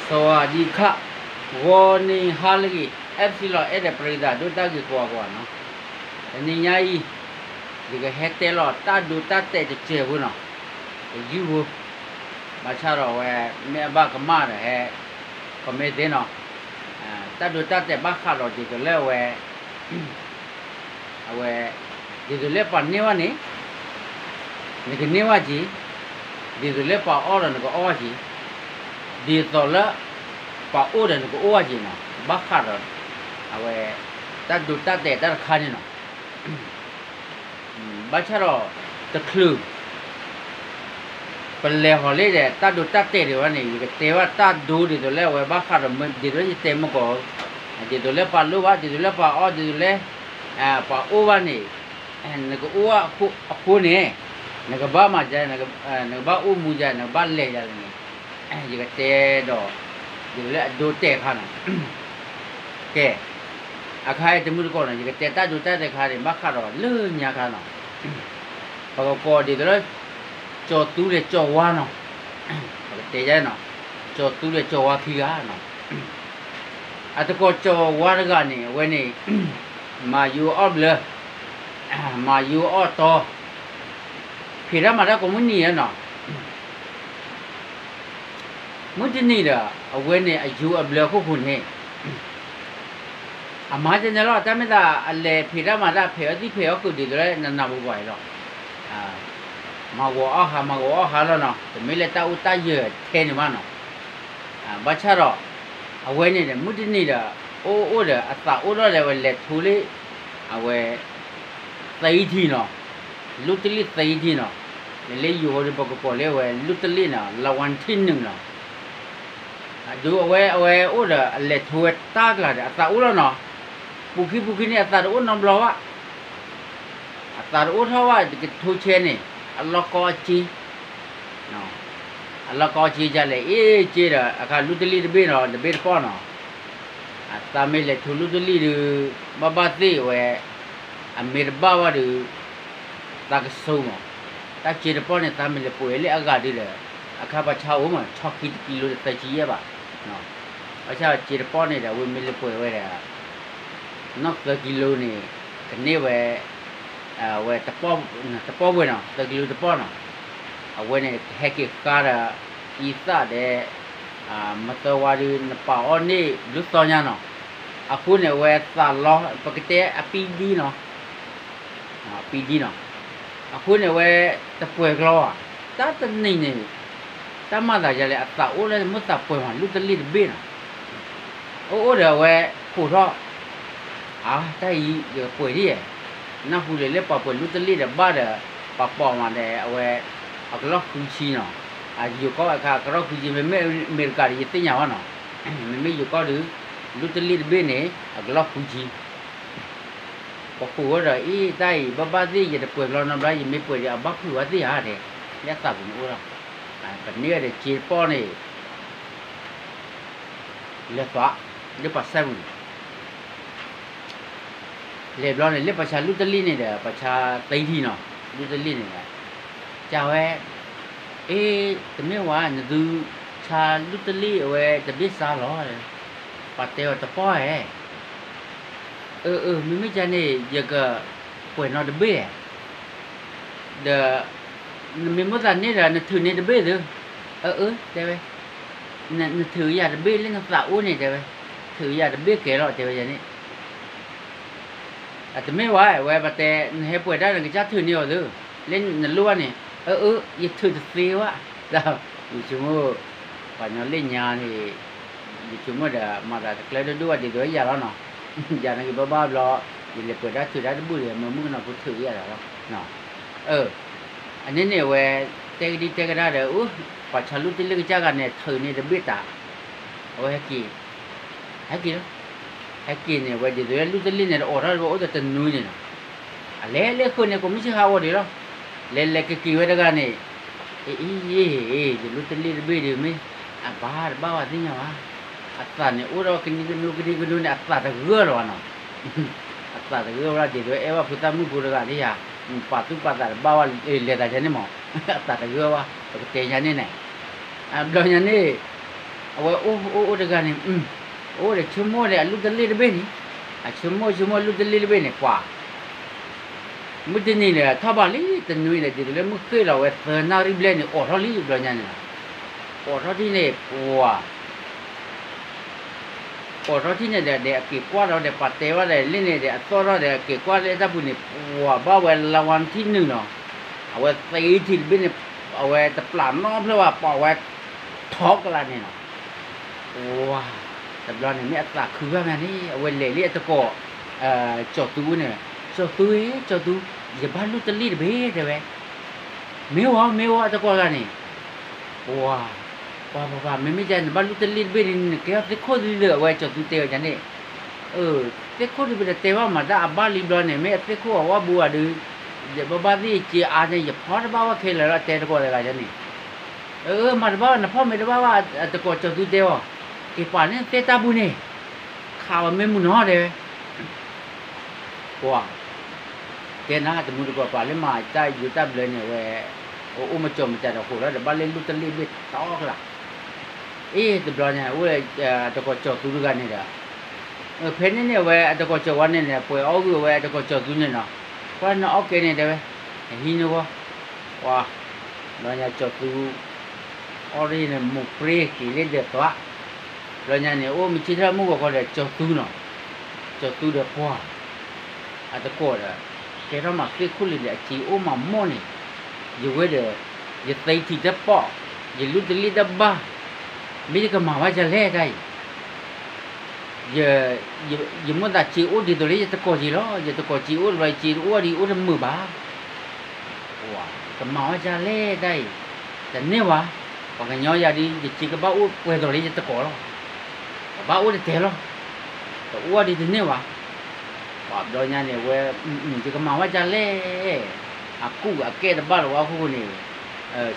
သဝးဒံခၣ်, ဂီၤနံၤဟါလၢအဂ့ၤ အဲၣ်ပစံလီၤ အဲၣ်ဒိးပရံသးဒိၣ်တၢ်ဂ့ၤကိးဂၤကိးဂၤနီၤ, တနံၤညါအံၤ ယကဟဲတဲလီၤတၢ်ဒိတၢ်တဲာ်တစဲးဖိနီၤ, တယုၢ်ဖိ, ဘၣ်ဆၣ်ဒီးအဝဲ မ့ၢ်အဘၣ်ကမၣ်ဒီးဟဲ comment သ့နီၤ, တၢ်ဒိတၢ်တဲာ်ဘၣ်ဃးဒီးဒ်သိးလၢအဝဲ အဝဲ ဒ်သိးလၢပှၤန့ၢ်ဘၣ်န့ၣ် နကန့ၢ်ဘၣ်က့ၤ, ဒ်သိးလၢပှၤအီၣ်ဒီးနကအီၣ်ဘၣ်က့ၤ, ဒ်သိးလၢ ပှၤအိၣ်ဒီးနကအိၣ်ဘၣ်က့ၤနီၤ, ဘၣ်ဃးဒီး အဝဲ တၢ်ဒိတၢ်တဲာ်တၢ်တခါန့ၣ်နီၤ, ဘၣ်ဆၣ်ဒီး တချုး ပလဲၤဟီၤလၢဒီး တၢ်ဒိတၢ်တဲာ်ဒံးဘၣ်န့ၣ် ယကတဲဘၣ်တၢ်ဒိဒ်သိးလၢအဝဲဘၣ်ဃးဒီး ဒ်သိးလၢယတဲမုၢ်ကီၢ်, ဒ်သိးလၢပှၤလိၣ်ဘၣ် ဒ်သိးလၢပှၤအီၣ် ဒ်သိးလၢ ပှၤအိၣ်ဘၣ်န့ၣ်, နကအိၣ်ဘၣ်အဃိန့ၣ်, နကဘၣ်မၤဒ်လဲၣ်, နကဘၣ်အိၣ်မူဒ်လဲၣ်, နကဘၣ်လဲၤဒ်လဲၣ်န့ၣ်, ယကတဲဒီး ဒ်သိးလၢအဒိတဲာ်ခါနီၤ, ကဲ, အခါအံၤတမုၢ်တကိးနီၤ ယကတဲတၢ်ဒိတၢ်တဲာ်ခါန့ၣ် ဘၣ်ဃးဒီးလၢညါခါနီၤ, ပကကိးဒ်သိးလၢ ကၠီၤသူလၢကၠီၤဝါနီၤ, ပကတဲယဲနီၤ, ကၠီၤသူလၢကၠီၤဝါခံဂၤနီၤ, အတကိးကၠီၤဝါတဂၤန့ၣ် အဝဲန့ၣ် မၤယူၤအီၣ်ဘျၢ, မၤယူၤအီၣ်တီ, ဖံးတၢ်မၤတၢ်ကိးမုၢ်နံၤဧါနီၤ, မုၢ်တနံၤဒီး အဝဲန့ၣ်အယူၤအဘျၢအခိၣ်ဃိန့ၣ် အမၤတန့ၢ်လီၤ တၢ်မ့ၢ်သးအလဲၤဖံးတၢ်မၤတၢ်ဖံးအီၣ်သံၣ်ဖံးအီၣ်ကုာ်ဒ်သိးလၢနနၢ်ပူၤပှၤအံၤလီၤ, မၤဂီၤအီၣ်ဟး မၤဂီၤအီၣ်ဟးလီၤနီၤ တမ့ၢ်လၢတၢ်အူတၢ်ယၢၤထဲန့ၣ်ဘၣ်နီၤ, ဘၣ်ဆၣ်ဒီး အဝဲန့ၣ်ဒီး မုၢ်တနံၤဒီး အိၣ်အိၣ်ဒီးအသးအိၣ်ထီၣ်ဒီး အဝဲလဲၤထိလၢ အဝဲ သံထံနီၤ, လူတလ့ၣ်သံထံနီၤ, လၢယိၤဟိဒီးပကကိးလၢအဝဲလူတလ့ၣ်နီၤ လါဝါထံနုာ်နီၤ, ဒုးအဝဲ အဝဲအိၣ်ဒီးအလဲၤထိဝဲတၢ်ကျါဒီး အသးအိၣ်လီၤနီၤ, ပူၤခံပူၤခံန့ၣ် အသးတအိၣ်နီတဘျီဘၣ်, အသးတအိၣ်ထီၣ်ဘၣ် တကထိဆဲန့ၣ် အလီၢ်ကီအစ့ အလီၢ်ကီအစ့ဒ်လဲၣ် အ့ၣ်စ့ဒီး အခါလူတလ့ၣ်တဘ့ၣ်နီၤ တဘ့ၣ်တပီၢ်နီၤ, အသးမ့ၢ်လဲၤထိလူတလ့ၣ်ဒုး ဘၣ်ဘၣ်သ့ၣ်ဝဲ အမ့ၢ်တဘၣ်ဘၣ်ဒီး သးကစိမး, တၢ်စ့တပီၢ်န့ၣ် သးမ့ၢ်လဲၤပှဲၤလၢအဂၤဒုးဒီး အခါပှၤဆါအိၣ်မး ဆီခံတကံလိတသၢဆံယဲၢ်ဘၣ်, ဘၣ်ဆၣ်စ့တပီၢ်န့ၣ်ဒီး အဝဲမ့ၢ်လဲၤပှဲၤဝဲဒီး နီၢ်သၢကံလိန့ၣ် ကန့ၢ်ဝဲ ဝဲ တပီၢ်ဝဲနီၤ သၢကံလိတပီၢ်နီၤ, အဝဲန့ၣ်ကဟဲက့ၤဃါဒီး အံသၣ်ဒဲး မသၢဝါဒုး နပာ်အီၣ်န့ၢ်ဘျုးသီညါနီၤ, အဃိန့ၣ် အဝဲသးလီ ပကတဲအပံဒံနီၤ ပံဒံနီၤ, အဃိန့ၣ် အဝဲတပှဲၤကျီဘၣ်, တၢ်တနံၤန့ၣ် တၢ်မၤသးယၤလဲၣ် အသးအိၣ်လၢမုၢ်သးပှဲၤမး လူတလ့ၣ်တဘ့ၣ်နီၤ, အိၣ်အိၣ်ဒီးအဝဲခိးထီၣ်, အါ တၢ်အံၤယကပှဲၤဒ်ယဲၢ်, နၢ်ဟူလၢလၢပှၤပှဲၤလူတလ့ၣ်ဒီးဘၣ်ဒီး ပှၤပိာ်မးဒီး အဝဲ အကလီၢ်ဃုဆံနီၤ, ယိၤကီၢ်အခါ အကလီၢ်ဃုဆံ မ့မ့ၢ်အမဲရကၤဒီး ယသ့ၣ်ညါဘၣ်နီၤ, မ့မ့ၢ်ယိၤကီၢ်ဒီး လူတလ့ၣ်တဘ့ၣ်န့ၣ် အကလီၢ်ဃုဆံ ပဃုာ်ဝဲဒီး အ့ၣ် တၢ်အံၤ ဘၣ်ဘၣ်သ့ၣ် ယတပှဲၤဘျီနီတဘျီ ယမ့ၢ်ပှဲၤဒီး အဘၣ်ဖုးဝဲသ့ၣ်ဧါတဲ, လၢအသးပူၤန့ၣ်အိၣ်လီၤ, ပန့ၢ်ဝဲဒီးစ့တပီၢ်န့ၣ် လဲၤသွး လၢပှၤစဲပူၤန့ၣ် လဲၤဘျီန့ၣ် လၢပှၤဆါလူတလ့ၣ်န့ၣ်ဒီး ပှၤဆါသံထံနီၤ, လူတလ့ၣ်န့ၣ်ဒီး ကဝဲ, အ့ၣ် တမ့ၢ်ဝဲ နသုဆါလူတလ့ၣ်အဝဲတဘ့ၣ်စါလီၤ, ပှၤတဲအီၤတပီၢ်ဧဲ, အၢ အၢ မ့မ့ၢ်ကန့ၣ် ယကပှဲၤနီတဘ့ၣ်ဧဲ, ဒီး နမ့ၢ်မိၣ်သးန့ၣ်ဒီး နထုးန့ၢ်တဘ့ၣ်သု, အၢ အၢ တဲဝဲ, နထုးယၤတဘ့ၣ်လၢနသးအိၣ်န့ၣ်တဲဝဲ, ထုးယၤတဘ့ၣ်ကဲလီၤတဲဝဲယၤန့ၣ် အတမ့ၢ်ဝဲ ဝဲပတဲ နဟဲပှဲၤတၢ်နကစၢ်ထုးန့ၢ်အီၤသု, လၢနလိၣ်ဘၣ်န့ၣ် အၢ အၢ ယထုးတသ့ဘၣ်, ယဆိကမိၣ် ပှၤညီလၢညါန့ၣ် ယဆိကမိၣ်ဒီး မၤသးတကျၢဒိၣ်ဒိၣ်ဘၣ်ဒ်သိးယၤလီၤနီၤ, ယၤန့ၣ်ဂ့ၤဘၣ်ဘၣ်ဘျီ ယလဲၤပှဲၤတၢ်ထုးတၢ်တဘူၣ်ဒီး မ့ၢ်မုၣ်ကနီၤဖိထုးယၤလီၤ, အန့ၣ်န့ၣ်ဝဲ တဲကဒံတဲကဒါဒီး အိၣ် ပှၤဆါလူတလ့ၣ်ကစၢ်ဂၤန့ၣ် ထုးန့ၢ်တဘ့ၣ်တၢ်, အဝဲဟဲက့ၤ ဟဲက့ၤလီၤ, ဟဲက့ၤန့ၣ် အဝဲဒ်သိးလၢလူတလ့ၣ်န့ၣ် တအိးထီၣ်ဝဲအိၣ်ဒီးတနွံန့ၣ်နီၤ, အလဲၤလၢဃုာ်န့ၣ် ကိးမုၢ်ဆ့ၣ်ဟးဂီၤဒံးလီၤ, လဲၤလဲၤက့ၤက့ၤဝဲတဂၤန့ၣ်, အ့ အ့ ယလူတလ့ၣ်တဘ့ၣ်ဒုးမ့ၢ် အဘၣ်တဘၣ်ဝဲသ့ၣ်ညါဘၣ်, အသးန့ၣ်အိၣ်ဒီးကနံၤကနိကနံၤကနိန့ၣ် အသးတဂၢၢ်လီၤဘၣ်နီၤ, အသးတဂၢၢ်ဝဲဒ်သိးအဲၣ်ဘၣ်ဖိသၣ်မုၣ်ဖိတဂၤန့ၣ်ယၤ, ပာ်သူၣ်ပာ်သးတဘၣ်ဝဲ လဲၤသးယၤန့ၣ်မး, အသးတဂၢၢ်ဝဲ ပကတဲယၤန့ၣ်န့ၣ်, ဘျီညါန့ၣ် အဝဲအိၣ်အိၣ်အိၣ်တဂၤန့ၣ် အိၣ်ဒီးဆိကမိၣ်ဒီးအလုၢ်တလ့ၢ်တဘ့ၣ်န့ၣ်, အဆိကမိၣ်ဆိကမိၣ်အလုၢ်တလ့ၢ်တဘ့ၣ်န့ၣ် ပှၤ မုၢ်တနံၤန့ၣ် ထီၣ်ဘၣ်လံ တနွံန့ၣ် ဒ်သိးလၢမုၢ်ဃ့ၢ်လီၤဝဲသၢနၣ်ရံၣ်ဘျဲၣ်န့ၣ် အိးထီၣ်လံဘျီညါန့ၣ်လီၤ. အိးထီၣ်ထံၣ်န့ၣ် ပှၤ အိးထီၣ်ထံၣ်န့ၣ်ဒီး အက့ၤကွၢ်ဒီး ပှၤတဲဝဲဒီးလၢန့ၣ်ဒီး အသီၣ်ထီၣ်ဒီး အက့ၤကွၢ်လၢတၢ်ပူၤန့ၣ် ပှၤဘၣ်ဝဲလါဝါထံၣ်နုာ်လီၤ. အဝဲသ့ထံၣ်တဘ့ၣ်န့ၣ် အဝဲတပျၢ်နီတဖျၢၣ်ဘၣ် ပှၤဝဲထီကလးန့ၣ်လီၤ. ပှၤ တဘျီန့ၣ် မ့ၢ်အသးခုဘၣ်မးန့ၣ် အဝဲလဲၤလံအတကိး ကၠီၤသူန့ၣ်, ကၠီၤသူဧၢ ကၠီၤသူ, ယဘၣ်လုၢ်တလ့ၢ်တဘ့ၣ်တဲဝဲ, မ့ၢ်ဝဲ မ့ၢ်ဝဲအတကိးတဂၤန့ၣ်, ပှၤ ပှၤပှၤပှၤ မ့မ့ၢ်ယၤနဘၣ်လုၢ်တလ့ၢ်တဘ့ၣ်န့ၣ် နကဲထီၣ်သ့ၣ်ခိၣ်ဒ်လၢအဝဲကၠီၤသူတဲဝဲဒ်န့ၣ်, သ့ၣ်ခိၣ်ဒ်ပတတဲဘၣ်မၤတၢ်အဘၣ်လံဘျီန့ၣ် မ့ၢ်အသ့ၣ်ခိၣ်အဝဲဘူအီၤဒီး, ယဘၣ်ဘၣ်သ့ၣ်က့အါန့ၣ် ယဖီတဘၣ်ဝဲခဲလၢာ်လီၤ တဲတကိးတဂၤန့ၣ်, အၢ မၤတဘၣ်ဝဲ နဖီမ့ၢ်တဘၣ်ဝဲအတကိးကၠီၤသူတဲအီၤ, က့ၤပာ်န့ၢ်သ့ၣ်တၢ်ဘူန့ၣ်, ခးဝဲမ့ၢ်မုၢ်နီၤတဲဝဲ ပှၤ ကဲနၤ တမူတကိး ပှၤလၢမၤတၢ်ယူးတၢ်ဘျၢန့ၣ် အဝဲ အိၣ်မၤကၠီမၤကၠးဒီး ဟိးထီၣ်ဒီး ဘၣ်လၢလုၢ်တလ့ၢ်ဘ့ၣ်တီကလး, အ့ တဘျီညါ အိၣ်အတကိးကၠီၤသူတဂၤန့ၣ်ဒီး, ဖဲန့ၣ်န့ၣ် အဝဲအတကိးကၠီၤဝါန့ၣ်န့ၣ် ပှဲၤအီၣ်ဂုာ်ဝဲအတကိးကၠီၤသူန့ၣ်နီၤ, ကွၢ်နအီၣ်ကဲန့ၣ်တဲဝဲ, ဟံးန့ၢ်ဂီၢ်, ပှၤ ဘျီညါကၠီၤသူ အီၣ်ဒ်န့ၣ် မိၢ်ပြ့က့ၤလၢဒဲးသွး, ဘျီညါန့ၣ် အိၣ်မုၢ်ဆ့ၣ်ထီၣ်မုၢ်ဂီၤခီဒီး ကၠီၤသူနီၤ, ကၠီၤသူဒီးပှၤ အတကိးဒီး ကဲထီၣ်မၤသ့ၣ်ခိၣ်လံဒီး အစ့အိၣ်မးမိၢ်န့ၣ်, ယဝဲဒီး ယသံထံၣ်တပီၣ်, ယလုၢ်တလ့ၢ်တဘၣ်, မ့ၢ်ယကမၤဝဲဒ်လဲၣ်တၢ်အံၤ, ယမိၣ်သးစ့အိၣ်ဒ်သိးလၢယတကိးက့ၤလီၤ, ယတကိးစ့အိၣ်တဘျီ ယစ့တအိၣ်ဒီးအိၣ်တမုာ်ဘၣ် ယကမၤဝဲဒ်လဲၣ်တၢ်အံၤ, တန့ၢ်ဘၣ်, ပှၤကညီယၤဒီး ယစ့ကဘၣ်အိၣ်ပှဲၤသိးလၢယတကိးလီၤ, ပဘၣ်အိၣ်တတဲလီၤ, တအိၣ်ဒ်တန့ၢ်ဘၣ်, ပှၤဘျီညါန့ၣ် အဝဲ ယကမၤဝဲဒ်လဲၣ်, အကူၣ်အကဲတဘၣ်လၢၤဝဲအဃိန့ၣ်,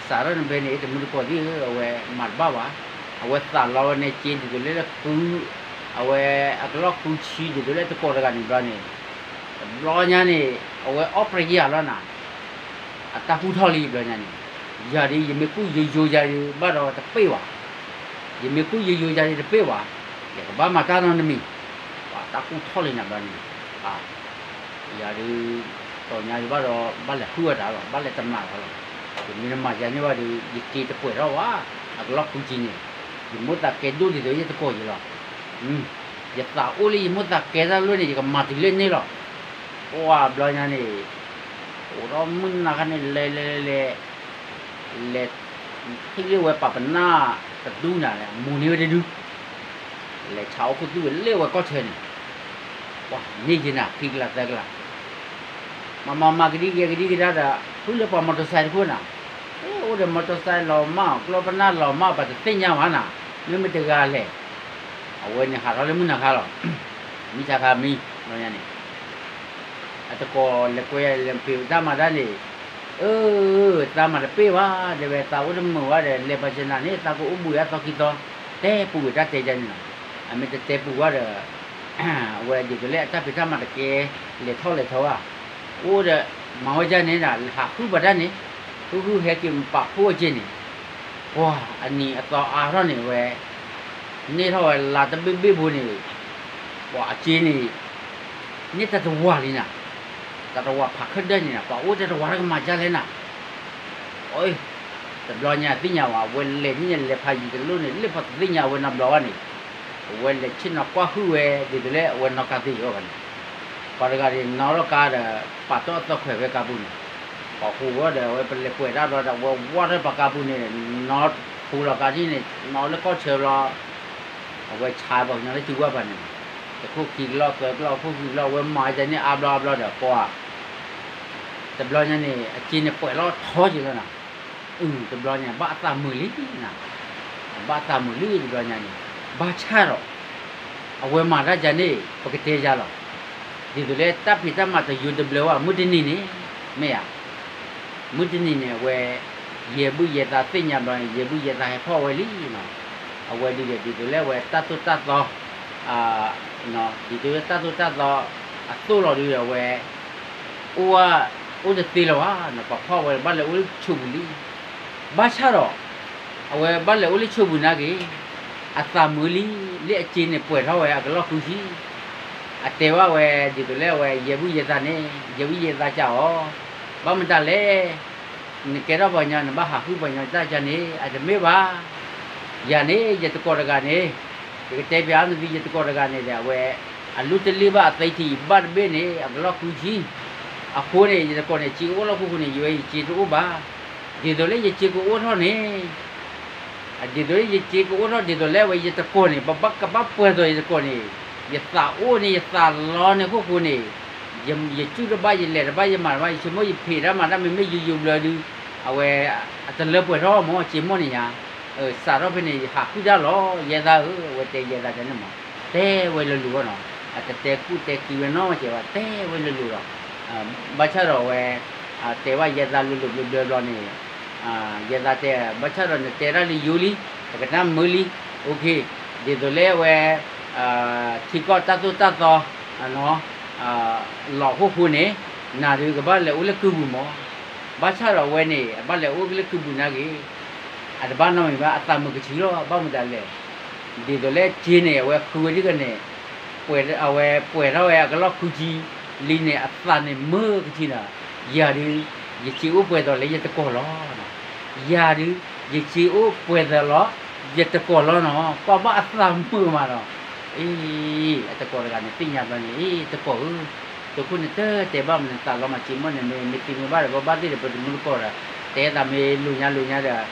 စးထီၣ်န့ၣ်ဖဲန့ၣ် တမူတကိးသ့ၣ်ဧၢ အဝဲမၤတဘၣ်ဘၣ်, အဝဲသးလီဝဲန့ၣ်စ့ဒ်သိးလၢဃု, အဝဲအကလီၢ်ဃုဆံဒ်သိးလၢတကိးတဂၤန့ၣ်ဘျီန့ၣ်, တဘျီညါန့ၣ် အဝဲအီၣ်ပြယၤလီၤနၤ အတၢ်ကူၣ်ထီၣ်လံဘျီညါန့ၣ်, ယၤဒ်ယမ့ၢ်ကူၣ်ယိယိယၤဒ်ဘၣ်ဒီးတပ့ၢ်ဘၣ်, ယမ့ၢ်ကူၣ်ယိယိယၤဒ်တပ့ၢ်ဘၣ်, ယကဘၣ်မၤတၢ်နီတမံၤ, ပှၤတၢ်ကူၣ်ထီၣ်လံနၤဘျီန့ၣ်, ယၤဒ် တီညါဒ်ဘၣ်ဒီး ဘၣ်လဲၤဃုဝဲတၢ်လီၤ ဘၣ်လဲၤတမၤလီၤလီၤ, ယမ့ၢ်တမၤယၤန့ၢ်ဘၣ်ဒီး ယစ့တပှဲၤထီၣ်ဘၣ်, အကလီၢ်ဃုကံန့ၣ်, ယမိၣ်သးကဲဒိၣ်ဒ်သိးယတကိးယံၤလီၤ, ယသးအိၣ်လၢယမိၣ်သးကဲတၢ်လၢန့ၣ် ယကမၤတုၤလၢန့ၣ်လီၤ, ပှၤဘျီညါန့ၣ်, အိၣ်ဒီးမုၢ်နၤခါန့ၣ် လဲၤလဲၤလဲၤလဲၤ လဲၤ ဟံၣ်လၢဝဲပာ်ပနၢ်တဒူနၤလဲၣ် အမိၢ်န့ၢ်ဝဲတဒူ, လဲၤဆါအိၣ်ခိၣ်သူၣ်ဝဲလၢဝဲကီၢ်ဆၢန့ၣ်, ပှၤန့ၢ်ယံၤနၤခံကလးသၢကလး, မၤမၤမၤကဒံကဒါကဒံကဒါဒီး ဃုလၢပှၤမီၢ်တၢ်စဲးတခိၣ်နၤ, အိၣ်ဒီးမီၢ်တၢ်စဲးလီၤမၢ် ကျီပနၢ်လီၤမၢ် ပှၤတသ့ၣ်ညါဘၣ်နၤ, မ့မ့ၢ်တဂၤလဲၣ်, အဝဲန့ၣ်ဟးထီၣ်လၢမုၢ်နၤခါလီၤ, မုၢ်ဆါခါမံ ဘျီညါန့ၣ် အတကိးလဲၤကွဲလဲၤဖံးတၢ်မၤတၢ်န့ၣ်, အၢ သးမၤတပ့ၢ်ဘၣ် တဲဝဲ သးအိၣ်တမုာ်ဘၣ်ဒီး လဲၤပာ်စၢၤနၤန့ၣ် သးကအိၣ်ဘှံးအါသီခံသီ, တဲပူၤဝဲတၢ်တဲယါန့ၣ်လီၤ, အမ့ၢ်တတဲပူၤဘၣ်ဒီး အဝဲဒ်သိးလၢအတၢ်ဖံးတၢ်မၤတကဲ လဲၤထီၣ်လဲၤထီဘၣ်, အိၣ်ဒီး မၤဝဲဒ်န့ၣ်ဒီး ဟးဃုပှၤတၢ်န့ၣ်, ဃုဃုဟဲက့ၤပာ်ဖှိၣ်အက့န့ၣ်, ပှၤအနံၤအသီအါထီၣ်န့ၣ်ဝဲ, န့ၢ်ထီၣ်ဝဲလါတဘ့ၣ်ဘ့ၣ်ဖိန့ၣ်, ပှၤအက့န့ၣ် န့ၢ်တၢ်တဝၤလံနၤ, တၢ်တဝၤဖးခၢၣ်ဒၢၣ်န့ၣ်နၤ ပှၤအိၣ်တၢ်တဝၤတကမၤဒ်လဲၣ်နၤ, အၢ တဘျီညါသ့ၣ်ညါဝဲ အဝဲလဲၤန့ၣ်လဲၤဖးယံၤတလိၣ်န့ၣ် လၢပှၤတသ့ၣ်ညါဝဲနီတဘျီဘၣ်န့ၣ်, အဝဲလဲၤဆ့ၣ်နီၤကွၢ်ဟုၣ်ဝဲ ဒ်သိးလၢအဝဲနီၣ်ကါသ့ၣ်ယီၤဘၣ်န့ၣ်, ပှၤတဂၤန့ၣ် နီၣ်ထီၣ်ကါဒီး ပာ်တၢ်အသီခွဲးဖဲကါပူၤန့ၣ်, ပှၤဟူးဝဲဒီး အဝဲပလဲၤကွဲးတၢ်ဘျီဒီး အဝဲဝါထီၣ်ပှၤကါပူၤန့ၣ်, နီၣ်ထူလီၤကါထံၣ်န့ၣ် နီၣ်လၢကီၢ်ဆၢဘျီ အဝဲဆါပှၤကညီလၢစုဝဲပှၤန့ၣ်, တခိၣ်ခံကလီၢ်သၢကလီၢ် ခိၣ်ခံကလီၢ် အဝဲမၤဒ်န့ၣ်အါဘျီအါဘျီဒီး ပှၤ တဘျီညါန့ၣ် အစ့န့ၣ်ပှဲၤလီၤထီက့ၤလီၤနၤ, အၢ တဘျီညါ ဘၣ်အသးမုာ်လံနၤ, ဘၣ်အသးမုာ်လံတဘျီညါန့ၣ်, ဘၣ်ဆၣ်ဒီး အဝဲမၤတၢ်ယၤန့ၣ် ပကတဲယၤလီၤ, ဒ်သိးလၢတၢ်ဖံးတၢ်မၤတယိတဘျၢဘၣ် မုၢ်တနံၤန့ၣ်, မ့ၢ်ဧါ မုၢ်တနံၤန့ၣ် အဝဲ ယဲၢ်ဘုၣ်ယဲၢ်သးသ့ၣ်ညါဘျီန့ၣ် ယဲၢ်ဘုၣ်ယဲၢ်သးဟဲဖီၣ်ဝဲလံနီၤ, အဝဲဒ်လဲၣ် ဒ်သိးလၢအဝဲတၢ်သိၣ်တၢ်သီ ဒ်သိးလၢတၢ်သိၣ်တၢ်သီ အသိၣ်လီၤဒုးဒီးအဝဲ အိၣ် အိၣ်တသ့လၢၤဘၣ်နီၤ, ပှၤဖီၣ်ဝဲဘၣ်လဲၤအိၣ်လၢဆိပူၤလံ, ဘၣ်ဆၣ်ဒီး အဝဲဘၣ်လဲၤအိၣ်လၢဆိပူၤနာ်က့ၤ အသးမုာ်လံ, လၢအစ့န့ၣ်ပှဲၤထီၣ်ဝဲအကလီၢ်ဃုဆံ, အတဲဘၣ်ဝဲဒ်သိးလၢအဝဲယဲဘူၣ်ယဲသးန့ၣ် ယဲဘူၣ်ယဲသးကၢ်အီၤ, ဘၣ်မတၤလဲၣ်, နကဲထီၣ်ပှၤကညီ နဘၣ်ဟးဃုပှၤကညီတၢ်ကၢ်န့ၣ် အတမ့ၢ်ဘၣ်. ယၤန့ၣ် ယတကိးတဂၤန့ၣ်, ယကတဲပျးနသု ယတကိးတဂၤန့ၣ်ဒီး အဝဲ အလုၢ်တလ့ၢ်ဘၣ်အသ့ထံးဘၣ်တဘ့ၣ်န့ၣ် အကလီၢ်ဃုဆံ, အဃိန့ၣ် ယတကိးန့ၣ် စ့အိၣ်လီၢ်ခိၣ်ဃိန့ၣ် ယဝဲယစ့တအိၣ်ဘၣ်. ဒ်သိးလၢယစ့ကအိၣ်ထီၣ်န့ၣ် ဒ်သိးလၢယစ့ကအိၣ်ထီၣ်ဒ်သိးလၢအဝဲယတကိးန့ၣ် ပဘၣ်ကဘၣ်ပှဲၤသိးယတကိးန့ၣ်, ယသးအိၣ်န့ၣ် ယသးလီန့ၣ်ခိၣ်ဃိန့ၣ်, ယစူၢ်တဘၣ် ယလဲၤတဘၣ် ယမၤတဘၣ် ယဆိကမိၣ်ယဖံးတၢ်မၤတၢ်မ့မ့ၢ်ယိယိဘျၢဒုး, အဝဲ အတလၢပှဲၤထီၣ်မၢ် စ့မိၢ်န့ၣ်ညါ, စးထီၣ်ဖဲန့ၣ် ယဟးဃုတၢ်လီၤ ယဲသးဧၢ, အဝဲတဲယဲသးန့ၣ်မး, တဲဝဲလၢလိၤအီၤနီၤ, အတတဲကူၣ်တဲက့ၤဝဲနီတစဲးဘၣ် တဲဝဲလၢလိၤဒီး, ဘၣ်ဆၣ်ဒီးအဝဲ တဲဘၣ်ယဲသးလိၤလိၤဘျၢဘျၢဘျီန့ၣ်, ယဲသးတဲ ဘၣ်ဆၣ်ဒီးနတဲတၢ်လၢယိလံ, ပကနၣ်မုာ်လံ, OK, ဒ်သိးလၢအဝဲ ထံကီၢ်တၢ်သိၣ်တၢ်သီ လီၤဟိၣ်ဃိန့ၣ်, နၤဒုးကဘၣ်လဲၤအိၣ်လၢကုၢ်ပူၤမး, ဘၣ်ဆၣ်ဒီးအဝဲန့ၣ် အဘၣ်လဲၤအိၣ်လၢကုၢ်ပူၤနာ်က့ၤ, အတဘၣ်နီတမံၤဘၣ် အသးမုာ်ကဆံးလီၤ ဘၣ်မတၤလဲၣ်, ဒ်သိးလၢစ့န့ၣ် အဝဲဃုဝဲဒ်ကန့ၣ်, အဝဲပှဲၤထီၣ်ဝဲအကလီၢ်ဃုဆံလံန့ၣ် အသးန့ၣ်မုာ်ကဆံးဒီး, ယၤဒုး ယစ့အိၣ်ပှဲၤသိးလၢယတကိးလီၤ. ယၤဒုး ယစ့အိၣ်ပှဲၤသိးလီၤ ယတကိးလီၤနီၤ ကွၢ်ဘၣ်အသးမုာ်မးနီၤ, အ့ အတကိးတဂၤန့ၣ် သ့ၣ်ညါဘျီန့ၣ် အ့ တကိးဧၢ, တခိၣ်န့ၣ်တတဲဘၣ်မနုၤ သးလီမၤစ့မိၢ်န့ၣ် မ့ၢ်သ့မ့ၢ်ဘၣ်ဒီး ဘၣ်ဘၣ်သ့ၣ်ဒီးပတမုၢ်တကိးဒီး, တဲသးမ့ၢ်လိာ်ညါလိာ်ညါဒီး,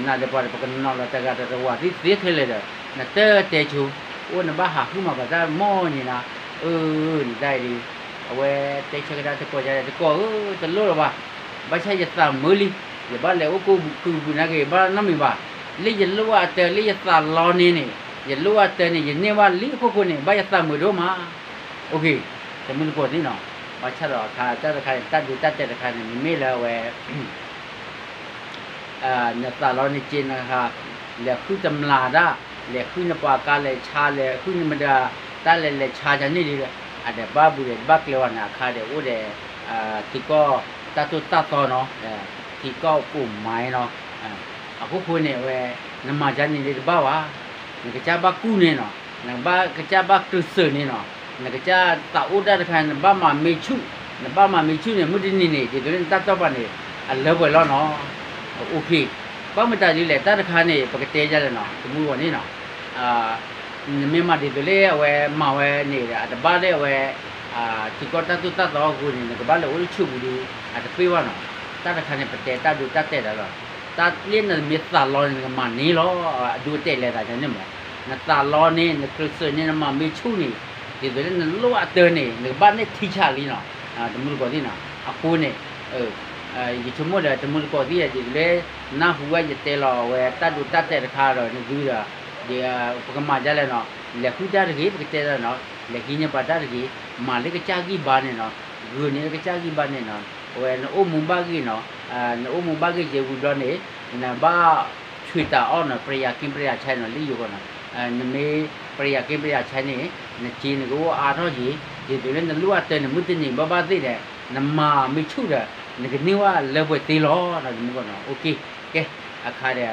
နၤဒီးပှၤဒီး ပကနီၤလီၤတဂၤဒီးတဝၤသ့သ့ခဲလၢာ်ဒီး, နတတဲဆိ, အိၣ်နဘၣ်ဟးဃုမၤပှၤတၢ်မီၢ်န့ၣ်နီၤ, အၢ နတၢ်အံၤဒုး, အဝဲတဲဆၢကဒါတကိးယၤဒီး တကိးဧၢ တလိၣ်လၢၤဘၣ်, ဘၣ်ဆၣ်ယသးမုာ်လံ, ယဘၣ်လဲၤအိၣ်ကိးကုၢ်ပူၤနာ်က့ၤ ဘၣ်နီတမံၤဘၣ်, လၢယလိၣ်အတၢ လၢယသးလီန့ၣ်န့ၣ်, ယလိၣ်အတၢန့ၣ် ယန့ၢ်ဘၣ်လံအခိၣ်ဃိန့ၣ် ဘၣ်ယသးမုာ်ဒိၣ်မး, OK, တမုၢ်တကိးသ့ၣ်နီၤ, ဘၣ်ဆၣ်ဒီးအခါတၢ်တခါန့ၣ် တၢ်ဒုးတၢ်တဲာ်တခါန့ၣ် မ့မ့ၢ်လၢအဝဲ နသးလီနစ့နဟး, လဲၤဃုတမျးတၢ်, လဲၤဃုနပှၤကါလဲၤဆါ လဲၤဃုနမတၤ, တၢ်လဲၤလဲၤဆါယၤန့ၣ်ဒီး, အဒီးဘၣ်ဘုးဒီးဘၣ်ကျဲဝဲန့ၣ် အခါဒီးအိၣ်ဒီး ထံကီၢ်တၢ်သိၣ်တၢ်သီနီၤ, ထံကီၢ်ကိးမၤနီၤ, အခိၣ်ဃိန့ၣ် အဝဲ နမၤယၤန့ၣ်လၢတဘၣ်ဘၣ်, နကစၢ်ဘၣ်ကူၣ်န့ၣ်နီၤ, နဘၣ်ကစၢ်ဘၣ်ကျဲးစၢးန့ၣ်နီၤ, နကစၢ်သးအိၣ်တၢ်တခါ နဘၣ်မၤမ့ၢ်ဆူၣ်, နဘၣ်မၤမ့ၢ်ဆူၣ်န့ၣ် မုၢ်တနံၤန့ၣ် ဒ်သိးလၢနတၢ်တီၢ်ပာ်န့ၣ် အလၢပှဲၤလီၤနီၤ, OK, ဘၣ်မတၤဒ်လဲၣ် တၢ်တခါန့ၣ် ပကတဲယၤလဲၣ်နီၤ တမူတကိးန့ၣ်နီၤ နမ့ၢ်မၤဒ်သိးလၢအဝဲမၤဝဲန့ၣ်ဒီး အတဘၣ်လၢအဝဲ ထံကီၢ်တၢ်သိၣ်တၢ်သီအဃိန့ၣ် နကဘၣ်လဲၤအိၣ်လၢဆူးပူၤဒီး အတပ့ၢ်ဘၣ်နီၤ, တၢ်တခါန့ၣ် ပတဲတၢ်ဒုးတၢ်တဲာ်ဒီးလီၤ, တၢ်လၢနမ့ၢ်သးလီန့ၣ် နကမၤန့ၢ်လီၤ, အဒုးအတဲာ်လဲၤသးန့ၣ်မး, နသးလီန့ၣ် နကျဲးစၢးန့ၣ် နမၤမ့ၢ်ဆူၣ်န့ၣ်, ဒ်သိးလၢနလိၣ်အတၢန့ၣ် နကဘၣ်န့ၢ်ထံဆးလံနီၤ, တမူတကိးသ့ၣ်နီၤ, အဃိန့ၣ် ယဆိကမိၣ်ဒီး တမူတကိးသ့ၣ် ဒ်သိးလၢ နၢ်ဟူဝဲယတဲလီၤဝဲ တၢ်ဒုးတၢ်တဲာ်တခါဒီး နသုဒီး ပကမၤဒ်လဲၣ်နီၤ, လဲၤဃုတၢ်တဂ့ၤ ပကတဲလီၤနီၤ, လဲၤဟံးန့ၢ်ပှၤတၢ်တဂ့ၤ, မၤလၢကစၢ်ဂံၢ်ဘါန့ၣ်နီၤ, ဂုာ်န့ၢ်လၢကစၢ်ဂံၢ်ဘါန့ၣ်နီၤ, အဝဲနအိၣ်မူဘၣ်ဂ့ၤနီၤ, နအိၣ်မူဘၢဂ့ၤယဲဝံၤဘျီန့ၣ်, နဘၣ်ဆှံတၢ်အီၣ်နီၤ ပရယၤက့ ပရယၤဆါနီၤ လၢယိၤကီၢ်နီၤ, နမ့ၢ်ပရယၤက့ ပရယၤဆါန့ၣ်, နစ့နကအိၣ်အါထီၣ်က့ၤ, ဒ်သိးလၢနလိၣ်အတၢန့ၣ် မုၢ်တနံၤဘၣ်ဘၣ်သ့ၣ်ဒီး, နမၤမ့ၢ်ဆူၣ်ဒီး, နကန့ၢ်ဝဲလၢပှဲၤသ့လီၤနီၤ တမူတကိးနီၤ, OK, ကဲ, အခါဒီး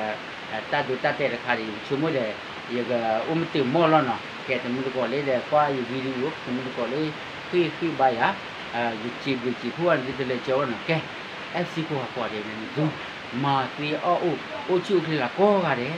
တၢ်ဒုးတၢ်တဲာ်တခါဒီး ယဆိကမိၣ်ဒီး ယကအိၣ်မ့ၢ်တုၤမီၢ်လီၤနီၤ, ကဲ တမူတကိးလၢဒီး ကွၢ်ယ video တမူတကိးလၢ ဃ့ၢ်ဃ့ၢ်ဘါယၤ, ယစံးဘျုးစံးဖှိၣ်နသုတလၢာ်ကၠီနီၤ, ကဲ, အဲၣ်စံကိၣ်ဟးကွၢ်ဒီး နသု မၤသ့အီၣ်အိၣ် အိၣ်ဆူၣ်အိၣ်ချ့လၢကိးဂၤဒဲး